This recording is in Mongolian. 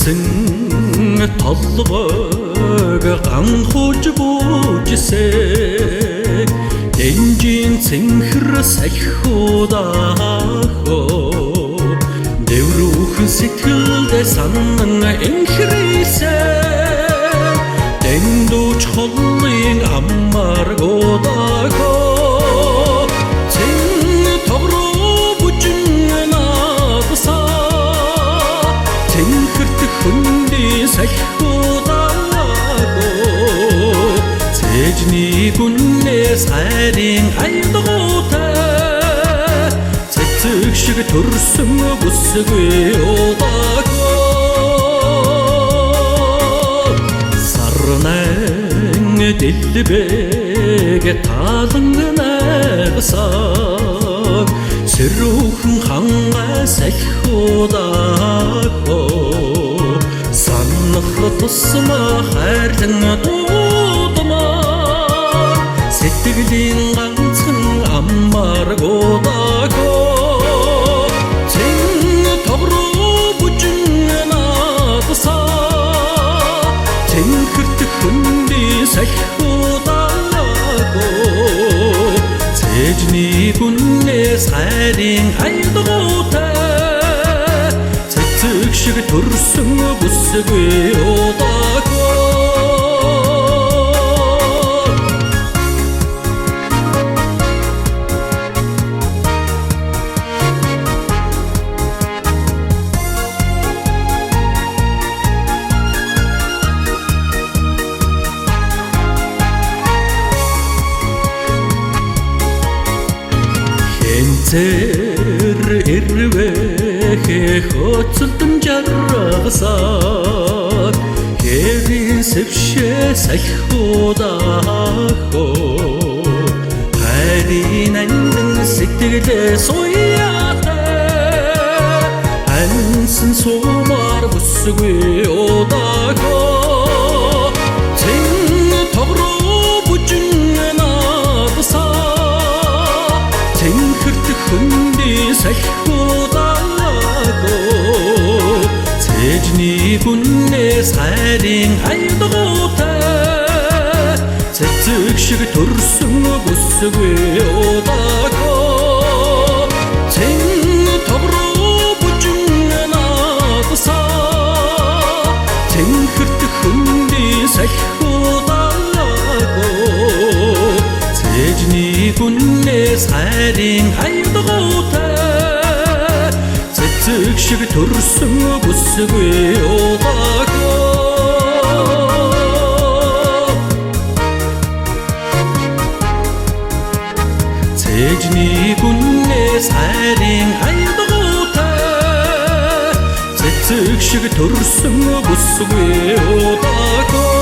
Цэн толгойг ганхууж бүжсэ, Дэнжин цэнхэр сахиудаахо, Дэврүүхэн сэтгэлдээ санан энхрээсэ, Дэндүүч холлын аммаргуудаахо. Цэн тогроо бүжин наадсаа, Цэнхэрт хөндий сахиудаахо, Цээжний гүннээс хайрын аяндгуутай, Цэцэг шиг төрсөн бүсгүй удаахо. Сарнайн дэлбэг таалан найгсан, Сэрүүхэн хангай сахиудаахо, Санах тусмаа хайрлан дуудмаа, Сэтгэлийн ганцхан аммаргуудаахо. Цэн тогроо бүжин наадсаа, Цэнхэрт хөндий сахиудаахо, Цээжний гүннээс хайрын аяндгуутай, Цэцэг шиг төрсөн бүсгүй удаахо. Хэнцэр ирвэхэ хөцөлдөн жаргасан, Хэрийн сэвшээ сахиудаахо, Хайрын андан сэтгэлээ суяатай, Ансан сумаар бүсгүй удаахо. Цэн тогроо бүжин наадсаа, Цэнхэрт хөндий сахиудаахо, Цээжний гүннээс хайрын аяндгуутай, Цэцэг шиг төрсөн бүсгүй удаахо. Цэн тогроо бүжин наадсаа, Цэнхэрт хөндий сахиудаахо, Цээжний гүннээс хайрын аяндгуутай, Цэцэг шиг төрсөн бүсгүй удаахо. Цээжний гүннээс хайрын аяндгуутай, Цэцэг шиг төрсөн бүсгүй удаахо.